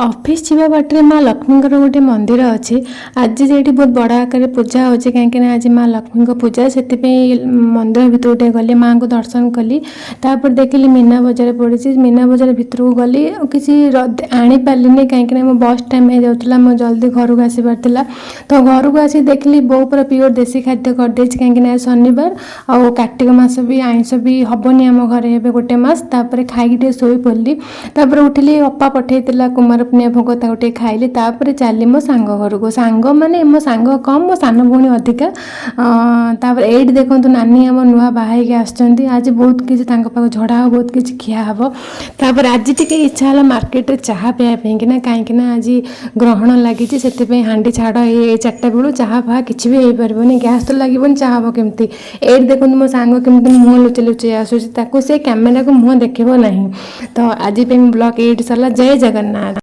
Office ଯିବା ବାଟରେ ମା ଲକ୍ଷ୍ମୀଙ୍କର ଗୋଟେ ମନ୍ଦିର ଅଛି। ଆଜି ସେଇଠି ବହୁତ ବଡ଼ ଆକାରରେ ପୂଜା ହେଉଛି, କାହିଁକିନା ଆଜି ମା ଲକ୍ଷ୍ମୀଙ୍କ ପୂଜା। ସେଥିପାଇଁ ମନ୍ଦିର ଭିତରକୁ ଟିକେ ଗଲି, ମାଆଙ୍କୁ ଦର୍ଶନ କଲି। ତାପରେ ଦେଖିଲି ମୀନା ବଜାର ପଡ଼ିଛି। ମୀନା ବଜାର ଭିତରକୁ ଗଲି ଆଉ କିଛି ଆଣିପାରିଲିନି, କାହିଁକିନା ମୋ ବସ୍ ଟାଇମ୍ ହେଇଯାଉଥିଲା, ମୁଁ ଜଲ୍ଦି ଘରକୁ ଆସିବାର ଥିଲା। ତ ଘରକୁ ଆସି ଦେଖିଲି ବୋଉ ପୁରା ପିଓର ଦେଶୀ ଖାଦ୍ୟ କରିଦେଇଛି, କାହିଁକିନା ଆଜି ଶନିବାର ଆଉ କାର୍ତ୍ତିକ ମାସ ବି, ଆଇଁଷ ବି ହେବନି ଆମ ଘରେ ଏବେ ଗୋଟେ ମାସ। ତାପରେ ଖାଇକି ଟିକେ ଶୋଇପଡ଼ିଲି। ତାପରେ ଉଠିଲି, ଅପା ପଠେଇଥିଲା କୁମାର ପୂର୍ଣ୍ଣିମା ଭୋଗ, ତାକୁ ଟିକେ ଖାଇଲି। ତାପରେ ଚାଲିଲି ମୋ ସାଙ୍ଗ ଘରକୁ। ସାଙ୍ଗ ମାନେ ମୋ ସାଙ୍ଗ କମ୍, ମୋ ସାନ ଭଉଣୀ ଅଧିକା। ତାପରେ ଏଇଠି ଦେଖନ୍ତୁ, ନାନୀ ଆମ ନୂଆ ବାହା ହେଇକି ଆସିଛନ୍ତି। ଆଜି ବହୁତ କିଛି ତାଙ୍କ ପାଖକୁ ଝଡ଼ା ହେବ, ବହୁତ କିଛି ଖିଆ ହେବ। ତାପରେ ଆଜି ଟିକେ ଇଚ୍ଛା ହେଲା ମାର୍କେଟରେ ଚାହା ପିଇବା ପାଇଁକିନା, କାହିଁକିନା ଆଜି ଗ୍ରହଣ ଲାଗିଛି। ସେଥିପାଇଁ ହାଣ୍ଡି ଛାଡ଼, ଏଇ 4ଟା ବେଳୁ ଚାହା ଫାହା କିଛି ବି ହେଇପାରିବନି। ଗ୍ୟାସ୍ ତ ଲାଗିବନି, ଚାହା ହେବ କେମିତି? ଏଇଠି ଦେଖନ୍ତୁ, ମୋ ସାଙ୍ଗ କେମିତି ମୁହଁ ଲୁଚେଇ ଲୁଚେଇ ଆସୁଛି। ତାକୁ ସେ କ୍ୟାମେରାକୁ ମୁହଁ ଦେଖିବ ନାହିଁ। ତ ଆଜି ପାଇଁ ବ୍ଲଗ୍ ଏଇଠି ସରିଲା। ଜୟ ଜଗନ୍ନାଥ।